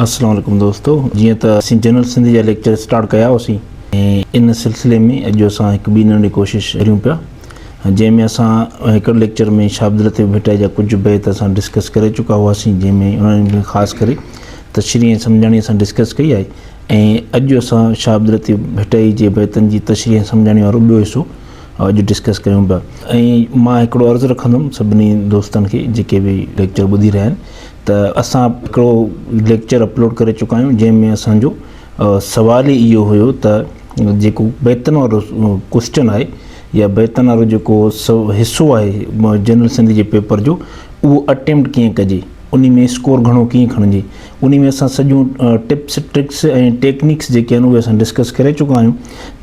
السلام عليڪم دوستو جيئن ته اسين جنرل سنڌي جا ليڪچر اسٽارٽ ڪيا هئاسين ۽ ان سلسلي ۾ اڄ اسان هڪ ٻي ننڍي ڪوشش ڪريون پيا جنهن ۾ اسان هڪڙي ليڪچر ۾ شاهه عبداللطيف ڀٽائي جا ڪجهه بيت اسان ڊسڪس ڪري چڪا هئاسين جنهن ۾ انهن کي خاص ڪري تشريح ۽ سمجهاڻي اسان ڊسڪس ڪئي آهي ۽ اڄ اسان شاهه عبداللطيف ڀٽائي جي بيتن جي تشريح ۽ سمجهاڻي وارو ٻيو حصو اڄ ڊسڪس ڪيون پيا ۽ مان هڪڙو عرض رکندم سڀني دوستن کي جيڪي به ليڪچر ٻڌي رهيا آهن ته اسان هڪڙو ليڪچر اپلوڊ ڪري چڪا آهيون جنهن ۾ اسان جو سوال ئي اهو هيو ته جيڪو بيتن وارو ڪوسچن آهي يا بيتن وارو جيڪو حصو آهي جنرل سنڌي جي پيپر جو اهو اٽيمپٽ ڪيئن ڪجي ان ۾ اسڪور گهڻو ڪيئن کڻجي ان ۾ اسان سڄيون ٽپس ٽرڪس ۽ ٽيڪنڪس جيڪي آهن اهي اسان ڊسڪس ڪري چڪا آهيون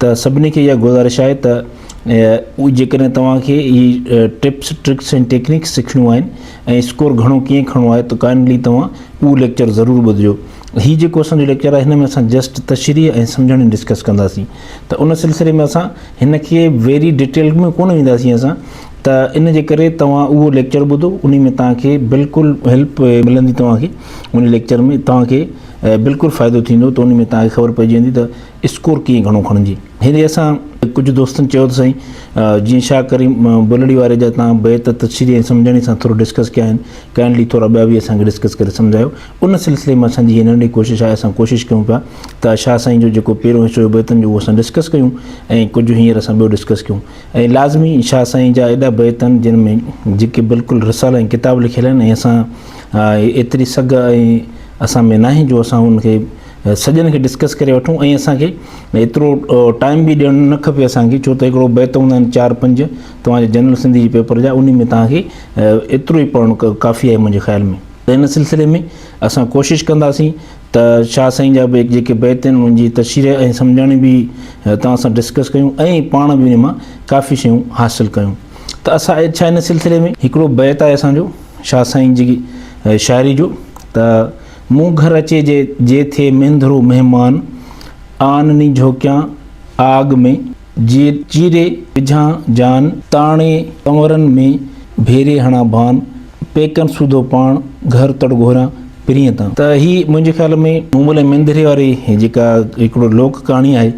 ته سڀني کي اها گذارش آهي ته جيڪڏهن توهان کي هي ٽپس ٽرڪس ۽ ٽيڪنڪس سکڻيون آهن ۽ اسڪور گهڻو ڪيئن کڻڻو آهي ته ڪائنڊلي توهان اهو ليڪچر ضرور ٻڌجو. هي جيڪو اسان جو ليڪچر آهي هن ۾ اسان جسٽ تشريح ۽ سمجهاڻي ڊسڪس ڪنداسين ته ان سلسلي ۾ اسان هن کي ويري ڊيٽيل ۾ ڪونه وينداسين اسان ته ان جي ڪري توهان اهو ليڪچر ٻڌو انهي ۾ توهان کي بلڪل هيلپ ملندي توهان کي ان ليڪچر ۾ توهان کي بلڪل فائدو ٿيندو ته ان ۾ توهان کي خبر پئجي ويندي ته اسڪور ڪيئن گهڻو کڻجي. هينئر اسان ڪجهه دوستن چيو ته سائين جيئن شاهه ڪريم بلڙي واري جا توهان بيت تشريح ۽ سمجهاڻي سان ٿورو ڊسڪس ڪيا آهن ڪائنڊلي ٿورا ٻيا به اسان کي ڊسڪس ڪري سمجهايو. ان سلسلي ۾ اسان جي هيء ننڍي ڪوشش آهي اسان ڪوشش ڪيون پيا ته شاهه سائين جو جيڪو پهريون حصو هيو بيتن جو اهو اسان ڊسڪس ڪيون ۽ ڪجهه هينئر اسان ٻيو ڊسڪس ڪيون ۽ لازمي شاهه سائين جا ايڏا بيت آهن جن ۾ جيڪي بلڪل رسالا ۽ ڪتاب لکيل آهن ۽ اسان ايتري سگهه ۽ اسان ۾ ناهي جو اسان ان کي سڄن کي ڊسڪس ڪري وٺون ۽ اسان کي ايترو ٽائيم به ڏيڻ نه کپي اسان کي ڇو ته هڪڙو بيت هوندا آهن چار پنج توهان جي جنرل سنڌي جي پيپر جا انهي ۾ توهان کي ايترو ئي پڙهڻ ڪافي آهي منهنجي خيال ۾ ته ان سلسلي ۾ اسان ڪوشش ڪنداسين ته شاهه سائين جا به جيڪي بيت آهن انهن جي تشريح ۽ سمجهاڻي به توهان سان ڊسڪس ڪيون ۽ پاڻ به ان مان ڪافي شيون حاصل ڪيون ته اسان ڇا ان سلسلي ۾ هڪڙو بيت آهي اسان جو شاهه سائين جي شاعري جو ته مون گهر اچي جي جي ٿئي مينڌرو مهمان، آن ني جهوڪيان آڳ ۾. جي چيري وجهان جان، تاڻي ڪنورن ۾ ڀيري هڻان ڀان، پيڪن سوڌو پاڻ، گهر تڙ گهوريان پرينء تان. ته هي منهنجي خيال ۾ مومل ۽ مينڌري واري جيڪا هڪڙو لوڪ ڪهاڻي آهي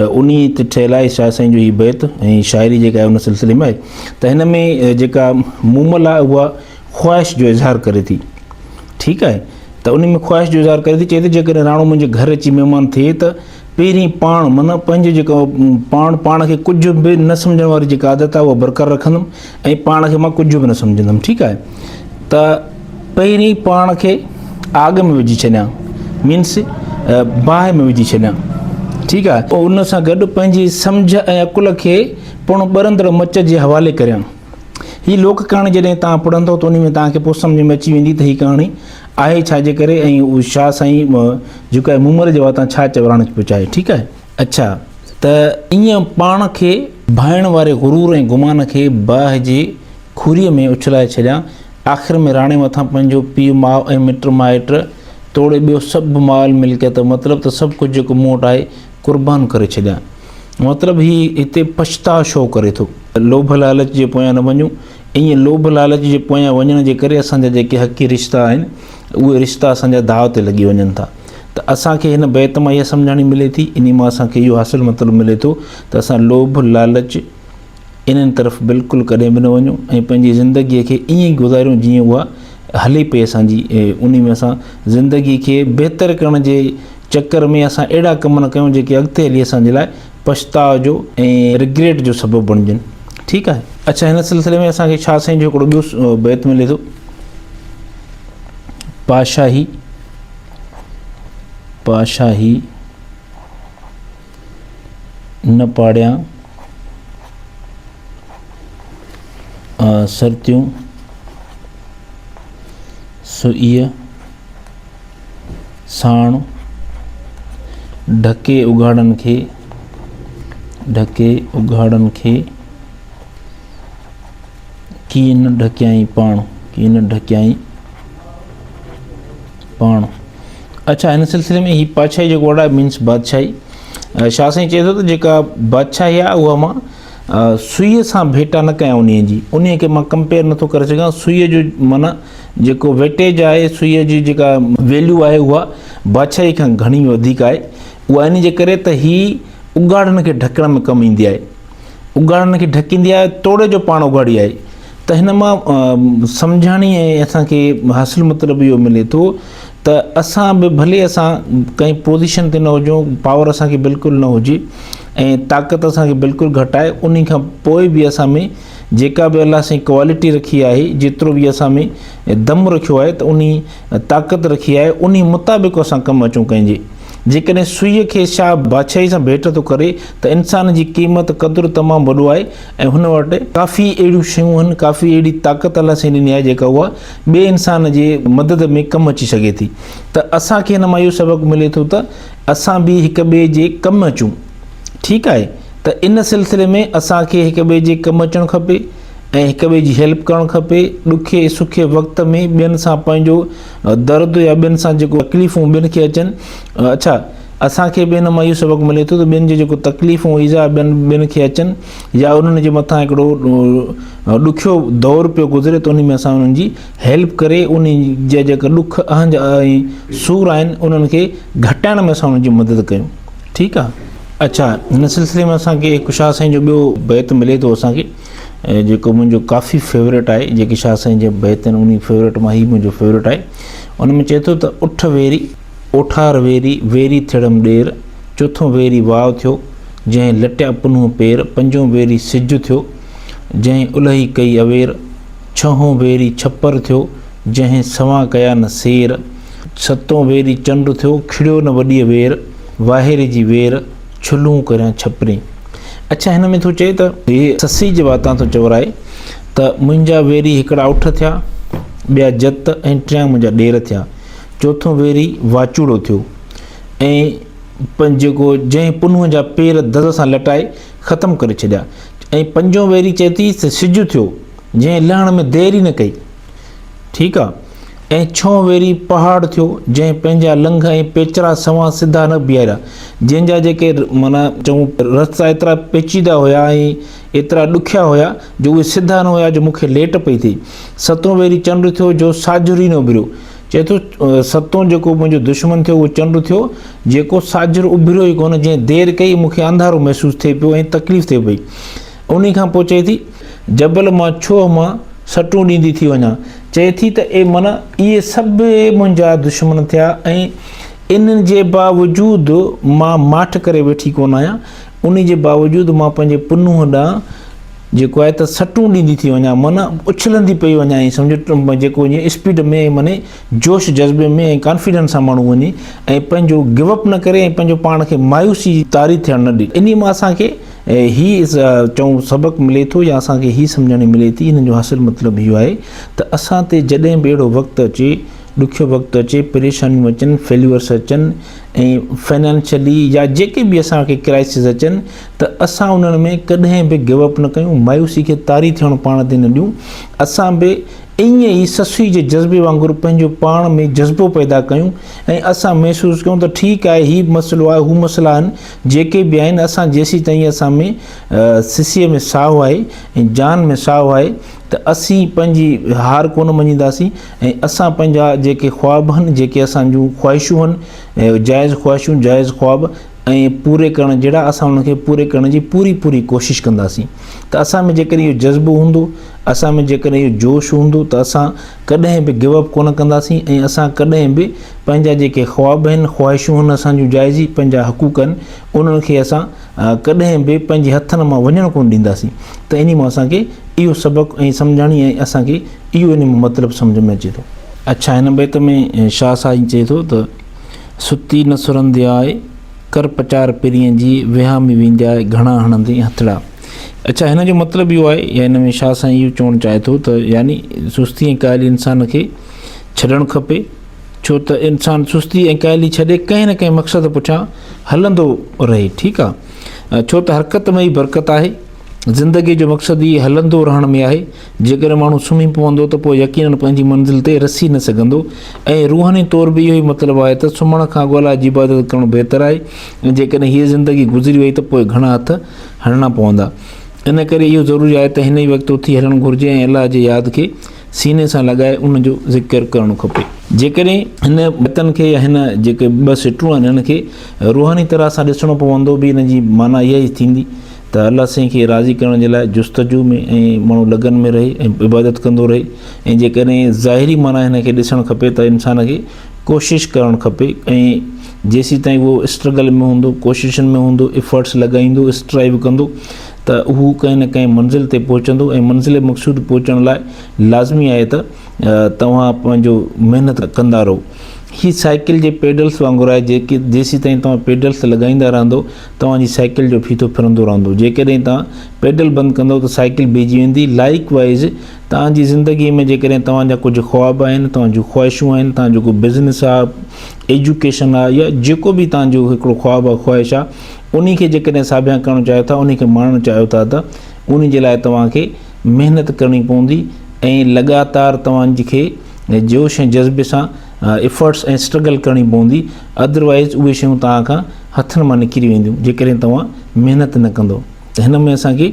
انهي تي ٺهيل آهي شاهه سائين جو هي بيت ۽ شاعري جيڪا آهي ان سلسلي ۾ آهي ته هن ۾ جيڪا مومل آهي اها خواهش جو اظهار ڪري ٿي. ٺيڪ آهي ته ان ۾ خواهش جو اظهار ڪري ٿي چئي ٿي جيڪڏهن راڻو منهنجي گهر اچي مهمان ٿئي ته پهرين پاڻ معنيٰ پنهنجو جيڪو پاڻ پاڻ کي ڪجهه به نه سمجهڻ واري جيڪا عادت آهي اها برقرار رکندم ۽ پاڻ کي مان ڪجهه به نه سمجهندم ٺيڪ آهي ته پهرين پاڻ کي آگ ۾ وجهي ڇڏيان مينس باهه ۾ وجهي ڇڏيان ٺيڪ آهي پوء ان سان گڏ پنهنجي سمجهه ۽ عقل کي پڻ ٻرندڙ مچ جي حوالي ڪريان هي لوڪ ڪهاڻي جڏهن توهان پڙهندو ته انهي ۾ توهان کي پوء سمجهه ۾ اچي ويندي ته هي ڪهاڻي آهي ڇا جي ڪري ۽ اهو شاهه سائين جيڪو آهي مومل جي واتان ڇا چورائڻ پيو چاهي ٺيڪ آهي. اڇا ته ائين پاڻ کي ڀائڻ واري غرور ۽ گمان کي باهه جي کوريء ۾ اڇلائي ڇڏيان آخر ۾ راڻي مٿان پنهنجو پيء ماء ۽ مٽ مائٽ توڙي ٻيو سڀ مال ملڪيت مطلب ته سڀ ڪجهه جيڪو مون وٽ آهي قربان ڪري ڇڏيان. مطلب هي هتي پڇتاء شو ڪري ٿو. لوڀ لالچ جي پويان نه وڃون. ائين لوڀ لالچ جي پويان وڃڻ جي ڪري اسان جا جيڪي حقي رشتا آهن اهي رشتا اسان جا داء تي لڳي وڃن ٿا ته اسان کي هن بيت مان اها سمجهاڻي ملي ٿي انهي مان اسان کي اهو حاصل مطلب ملي ٿو ته اسان لوڀ لالچ انهن طرف بلڪل ڪڏهن به نه وڃون ۽ پنهنجي زندگيء کي ائين ئي گذاريون جيئن اها هلي پئي اسان جي انهي ۾ اسان زندگي کي بهتر ڪرڻ جي چڪر ۾ اسان اهڙا ڪم نه ڪيون جيڪي اڳتي هلي اسان جي لاء پڇتاء جو ۽ رگريٽ جو سبب بڻجن ٺيڪ آهي. اڇا هن سلسلي ۾ اسان کي شاهه سائين جو هڪڙو ٻيو بيت ملي ٿو پاشاهي پاشاهي نه پاڙيان سرتيون سوئيء ساڻ ڍڪي اگهاڙن کي ڍڪي اگهاڙن کي ڪين ڍڪيائين پاڻ ڪين ڍڪيائين پاڻ. اڇا هن سلسلي ۾ هي پادشاهي جيڪو ورڊ آهي مينس بادشاهي شاهه سائين چئي ٿو ته جيڪا بادشاهي آهي اها مان سوئي سان ڀيٽا نه ڪيان انهي جي انهي کي مان ڪمپيئر نٿو ڪري سگهان سوئي جو معنيٰ جيڪو ويٽيج آهي سوئي جي جيڪا ويليو آهي اها بادشاهي کان گهڻي وڌيڪ آهي. اها ان جي ڪري ته هي اگهاڙن کي ڍڪڻ ۾ ڪم ايندي آهي. اگهاڙن کي ڍڪيندي آهي توڙي جو پاڻ اگهاڙي آهي. ته هن مان سمجهاڻي ۽ اسان کي حاصل مطلب اهو ملي ٿو ته اسان به ڀلي اسان ڪنهن پوزيشن تي نه هجون، پاور اسان کي بلڪل نه هجي ۽ طاقت اسان کي بلڪل گهٽ آهي، انهي کان پوء به اسان ۾ جيڪا به الله سائين ڪوالٽي رکي آهي، جيترو به اسان ۾ دم رکيو آهي ته انهي طاقت رکي آهي انهي مطابق اسان ڪم اچون ڪنهن جي. جيڪڏهن سوئيء کي شاهه بادشاهي سان ڀيٽ ٿو ڪري ته انسان جي قيمت قدر تمام وڏو آهي ۽ هن وٽ ڪافي اهڙيون شيون آهن، ڪافي اهڙي طاقت الله سائين ڏني آهي جيڪا اها ٻئي انسان جي مدد ۾ ڪم اچي سگهي ٿي ته اسان کي هن مان اهو سبق ملي ٿو ته اسان به هڪ ٻئي جي ڪم اچون ٺيڪ آهي ته ان سلسلي ۾ اسان کي هڪ ٻئي جي ڪم اچڻ کپي ۽ هڪ ٻئي جي هيلپ ڪرڻ کپي ڏکي سکي وقت ۾ ٻين سان پنهنجو درد يا ٻين سان جيڪو تڪليفون ٻين کي اچن اڇا اسان کي به ان مان اهو سبق ملي ٿو ته ٻين جي جيڪو تڪليفون ايذاء ٻين ٻين کي اچن يا انهن جي مٿان هڪڙو ڏکيو دور پيو گذري ته ان ۾ اسان انهن جي هيلپ ڪري ان جا جيڪا ڏک اهنج ۽ سور آهن انهن کي گهٽائڻ ۾ اسان انهن جي مدد ڪيون ٺيڪ آهي اڇا هن سلسلي ۾ اسان کي هڪ شاهه سائين جو ٻيو بيت ملي ٿو اسان کي جيڪو منهنجو ڪافي فيورٽ آهي جيڪي شاهه سائين جا بيت آهن انهي فيورٽ مان هي منهنجو فيورٽ آهي ان ۾ چئي ٿو ته اٺ ويري اوٺار ويري ويري ٿيڙم ڏير چوٿون ويري واء ٿيو جنهن لٽيا پنهون پير پنجون ويري سج ٿيو جنهن الهي ڪئي اوير ڇهون ويري ڇپر ٿيو جنهن سوان ڪيا نه سير ستون ويري چنڊ ٿيو کڙيو نه وڏيء وير واهيري جي وير ڇلون ڪريان ڇپرين. اڇا هن ۾ ٿو چئي ته هي سسئي جي واتان ٿو چورائي ته منهنجا ويري هڪڙا اٺ ٿيا، ٻيا جت ۽ ٽيان منهنجا ڏير ٿيا. چوٿون ويري واچوڙو ٿيو ۽ جيڪو جنهن پنهونء جا پير دز سان لٽائي ختم ڪري ڇڏيا ۽ پنجون ويري چئي ٿي ته سج ٿيو جنهن لهڻ ۾ دير ئي نه ڪئي. ٺيڪ آ. ۽ ڇهون ويري پهاڙ ٿيو، جنهن پنهنجا لنگهه ۽ پيچرا سنوان سڌا نه بيهاريا، جنهن جا جيڪي معنيٰ چئون رستا ايترا پيچيده هيا ۽ ايترا ڏکيا هيا جو اهي سڌا نه هيا جو مون کي ليٽ پئي ٿي. ستون ويري چنڊ ٿيو جو ساجهر ئي نه اڀريو. چئي ٿو ستون جيڪو منهنجو دشمن ٿيو اهو چنڊ ٿيو جيڪو ساجهر اڀريو ئي ڪونه، جنهن دير ڪئي مون کي انڌارو محسوس ٿئي پيو ۽ تڪليف ٿئي پئي. انهي کان پوء چئي ٿي، جبل مان ڇوهه مان سٽون ڏيندي ٿي وڃان. چئي ٿي ته اي من! اهي سڀ منهنجا دشمن ٿيا ۽ انهن جي باوجود مان ماٺ ڪري ويٺي ڪونه آهيان. انهي جي باوجود مان پنهنجي پنهونء ڏانهن جيڪو آهي ته سٽون ڏيندي ٿي وڃان. من اڇلندي پئي وڃان ائين سمجهه جيڪو ائين اسپيڊ ۾ معني جوش جذبي ۾ ۽ ڪانفيڊنس سان ماڻهو وڃي ۽ پنهنجو گو اپ نه ڪري ۽ پنهنجو پاڻ کي مايوسي طاري ٿيڻ نه ڏي. انهي مان اسان کي هي چئون سبق ملي ٿو يا اسان کي هي سمجهاڻي ملي ٿي ان جو حاصل مطلب اهو آهي ته اسان تي جڏهن به اهڙو وقت اچي ڏکيو وقت اچي پريشانيون اچن فيليورس اچن ۽ فنانشلي يا جيڪي به اسان کي ڪرائسز اچن ته اسان انهن ۾ ڪڏهن به گو اپ نه ڪيون مايوسي کي طاري ٿيڻ پاڻ تي نه ڏيون اسان به ائين ئي سسئي جي جذبي وانگر پنهنجو پاڻ ۾ جذبو پيدا ڪيون ۽ اسان محسوس ڪيون ته ٺيڪ آهي هي مسئلو آهي هو مسئلا آهن جيڪي به آهن اسان جيسيتائين اسان ۾ سسئي ۾ ساهه آهي ۽ جان ۾ ساهه آهي ته اسين پنهنجي هار ڪونه مڃينداسين ۽ اسان پنهنجا جيڪي خواب آهن جيڪي اسان جون خواهشون آهن جائز خواهشون جائز خواب ۽ پوري ڪرڻ جهڙا اسان انهن کي پوري ڪرڻ جي پوري پوري ڪوشش ڪنداسين ته اسان ۾ جيڪڏهن اهو جذبو هوندو اسان ۾ جيڪڏهن اهو جوش هوندو ته اسان ڪڏهن به گو اپ ڪونه ڪنداسين ۽ اسان ڪڏهن به پنهنجا جيڪي خواب آهن خواهشون آهن اسان جون جائزي پنهنجا حقوق آهن انهن کي اسان ڪڏهن به پنهنجي هٿن مان وڃڻ ڪونه ڏينداسين ته انهي مان اسان کي اهو سبق ۽ سمجهاڻي ۽ اسان کي اهو انهي مان مطلب سمجهه ۾ اچي ٿو. اڇا هن بيت ۾ شاهه سائين چئي ٿو ته. ستي نه سرندياء، ڪر پچار پرينء جي، وهامي ويندياء، گهڻا هڻندين هٿڙا. اڇا هن جو مطلب اهو آهي يا هن ۾ شاهه سائين اهو چوڻ چاهي ٿو ته يعني سستي ۽ ڪاهلي انسان کي ڇڏڻ کپي ڇو ته انسان سستي ۽ ڪاهلي ڇڏي ڪنهن نه ڪنهن مقصد پٺيان هلندو رهي ٺيڪ آهي ڇو ته حرڪت ۾ ئي برڪت آهي زندگيء جو مقصد ئي هلندو رهڻ ۾ آهي. جيڪڏهن ماڻهو سمهي پوندو ته پوء يقيناً پنهنجي منزل تي رسي نه سگهندو ۽ روحاني طور به اهو ئي مطلب آهي ته سمهڻ کان اڳ الله جي عبادت ڪرڻ بهتر آهي ۽ جيڪڏهن هيء زندگي گذري وئي ته پوء گهڻا هٿ هڻڻا پوندا. ان ڪري اهو ضروري آهي ته هن ئي وقت اٿي هلڻ گهرجي ۽ الله جي ياد کي سيني سان لڳائي ان جو ذڪر ڪرڻ کپي. جيڪڏهن هن بيتن کي يا هن جيڪي ٻه سٽون آهن هن کي روحاني طرح سان ڏسڻو پوندو به ان جي معنيٰ اها ئي ٿيندي ته الله سائين کي راضي ڪرڻ جي لاء جستجو ۾ ۽ ماڻهو لگن ۾ رهي ۽ عبادت ڪندو رهي ۽ جيڪڏهن ظاهري معنيٰ هن کي ڏسڻ کپي ته انسان کي ڪوشش ڪرڻ کپي ۽ جيسيتائين اهو اسٽرگل ۾ هوندو ڪوششن ۾ هوندو افرٽس لڳائيندو اسٽرائيو ڪندو ته هو ڪنهن نه ڪنهن منزل تي پهچندو ۽ منزل مقصود پهچڻ لاء لازمي آهي ته توهان پنهنجو محنت ڪندا رهو. هي سائيڪل جي پيڊلس وانگر آهي جيڪي جيسيتائين توهان پيڊلس لڳائيندا رهندو توهان جي سائيڪل جو ڦيٿو ڦرندو رهندو جيڪڏهن توهان پيڊل بند ڪندو ته سائيڪل بيهجي ويندي لائيڪ وائيز توهان جي زندگي ۾ جيڪڏهن توهان جا ڪجهه خواب آهن توهان جون خواهشون آهن توهان جو ڪو بزنس آهي ايجوڪيشن آهي يا جيڪو به توهان جو هڪڙو خواب آهي خواهش آهي انهي کي جيڪڏهن ساڀيان ڪرڻ چاهيو ٿا انهي کي ماڻڻ چاهيو ٿا ته انهي جي لاء توهان کي محنت ڪرڻي پوندي ۽ لڳاتار توهان کي جوش ۽ جذبي سان افرٽس ۽ اسٽرگل ڪرڻي پوندي ادروائز اهي شيون توهان کان هٿن مان نڪري وينديون جيڪڏهن توهان محنت نه ڪندو ته هن ۾ اسان کي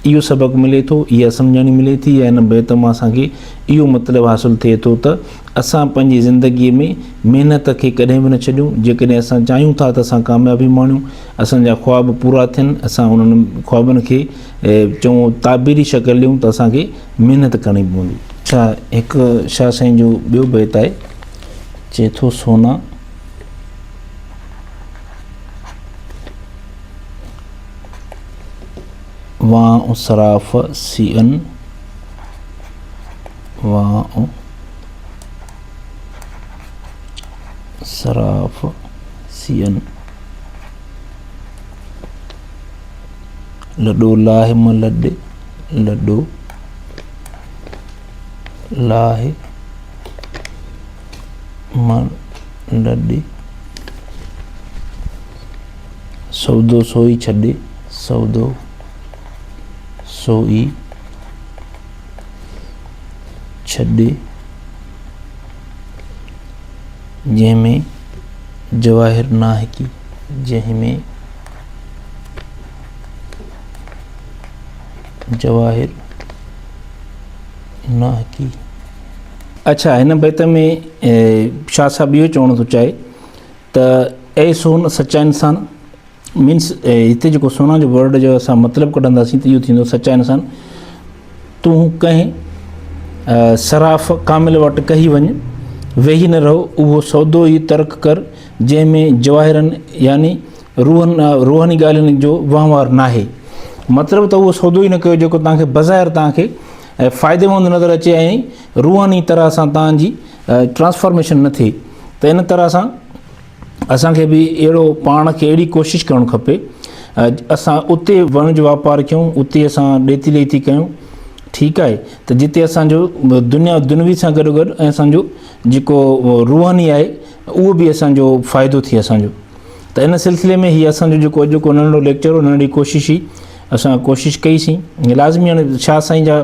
اهو سبق ملي ٿو اها سمجهاڻي ملي ٿي يا هن بيت مان اسان کي اهو مطلب حاصل ٿئي ٿو ته اسان پنهنجي زندگي ۾ محنت کي ڪڏهن به نه ڇڏيون جيڪڏهن اسان چاهيون ٿا ته اسان ڪاميابي ماڻيون اسان جا خواب پورا ٿين اسان انهن خوابن کي چئون تعبيري شڪل ڏيون ته اسان کي محنت ڪرڻي پوندي. ڇا هڪ شاهه سائين جو ٻيو بيت آهي، چئي ٿو سونا وانء صراف سيئن وانء صراف سيئن. لڏو لاهه م لڏ، لڏو لاهه م لڏ، سودو سوئي ڇڏ، سودو سوئي ڇڏ، جنهن ۾ جواهر ناهه ڪي، جنهن ۾. جواهر ناهڪي. اڇا هن بيت ۾ شاهه صاحب اهو چوڻ ٿو چاهي ته اي سون سچا انسان مينس هتي جيڪو سونا جو ورڊ جو اسان مطلب ڪڍنداسين ته اهو ٿيندو سچا انسان تون ڪنهن صراف ڪامل وٽ ڪهي وڃ ويهي نه رهو اهو سودو ئي ترڪ ڪر جنهن ۾ جواهرن يعني روحن روحاني ڳالهين جو وهنوار ناهي. مطلب ته اهو سودو ئي نه ڪيو جيڪو توهان کي بظاهر توهان کي فائديمند نظر اچي ۽ روحاني طرح سان توهان جي ٽرانسفارميشن نه ٿئي ته ان طرح سان اسان کي به اهڙو پاڻ کي اهڙي ڪوشش ڪرڻ کپي اسان اتي وڻج واپار ڪيون اتي اسان ڏيتي ليتي ڪيون ٺيڪ آهي ته جتي اسان جو دنيا دنوي سان گڏو گڏ ۽ اسان جو جيڪو روحاني آهي اهو به اسان جو فائدو ٿئي اسان جو ته ان سلسلي ۾ هي اسان جو جيڪو اڄوڪو ننڍڙو ليڪچر هو ننڍڙي ڪوشش هئي اسان ڪوشش ڪئي سين لازمي هاڻي شاهه سائين جا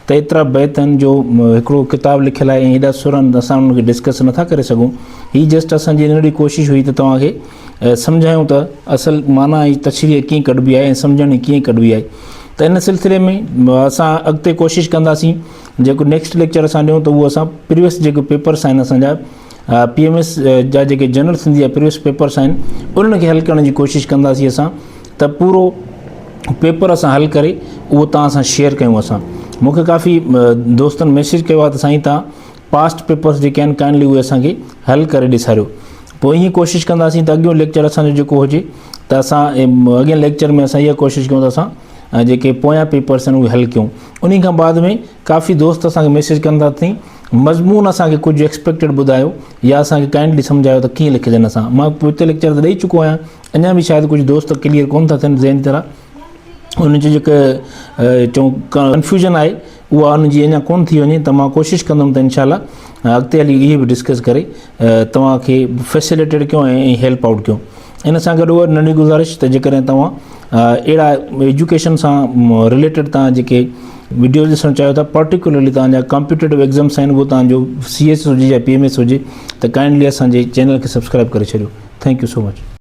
ته ايترا بيت آهن جو هڪڙو ڪتاب لکيل آهي ۽ ايڏا سر آهن اسان انهن کي ڊسڪس نٿا ڪري سگهون هي جسٽ اسان جي ننڍڙي ڪوشش هئي ته توهان کي سمجهايون ته اصل معنيٰ ۽ تشريح ڪيئن ڪڍبي آهي ۽ سمجهڻي ڪيئن ڪڍبي آهي ته ان سلسلي ۾ اسان اڳتي ڪوشش ڪنداسين جيڪو نيڪسٽ ليڪچر اسان ڏيون ته اهو اسان پريويس جيڪو پيپرس آهن اسان جا پي ايم ايس جا جيڪي جنرل سنڌي جا پريويس پيپرس آهن انهن کي حل ڪرڻ جي ڪوشش ڪنداسين اسان ته پورو پيپر اسان حل ڪري اهو توهان سان شيئر ڪيون اسان مونکي ڪافي دوستن ميسيج ڪيو آهي ته سائين توهان پاسٽ پيپرس جيڪي آهن ڪائنڊلي اهي اسانکي حل ڪري ڏيکاريو پوء ائين ڪوشش ڪنداسين ته اڳيون ليڪچر اسانجو جيڪو هجي ته اسان اڳين ليڪچر ۾ اسان اها ڪوشش ڪيون ته اسان جيڪي پويان پيپرس آهن اهي حل ڪيون انهي کان بعد ۾ ڪافي دوست اسانکي ميسيج ڪن ٿا ٿي مضمون اسان کي ڪجهه ايڪسپيڪٽيڊ ٻڌايو يا اسان کي ڪائنڊلي سمجهايو ته ڪيئن لکجن اسان مان پوئتي ليڪچر ته ڏئي چڪو آهيان اڃا به شايد ڪجهه دوست ڪليئر ڪون ٿا ٿين ذهني طرح ان جي جيڪا چئون ڪنفيوزن آهي اها ان جي اڃا ڪون ٿي وڃي ته مان ڪوشش ڪندم ته انشاء الله اڳتي هلي اهي به ڊسڪس ڪري توهان کي فيسليٽيڊ ڪيون ۽ هيلپ آئوٽ ڪيون ان سان گڏ اها ننڍي گذارش ته جيڪڏهن توهان اهڙا ايجوڪيشن سان رليٽيڊ توهان جيڪي وڊيوز ڏسڻ چاهيو ٿا پرٽيڪولرلي توهان جا ڪمپيٽيٽو ايگزامس آهن اهو توهان جو سي ايس هجي يا پي ايم ايس هجي ته ڪائنڊلي اسان جي چينل کي سبسڪرائب ڪري ڇڏيو thank you so much.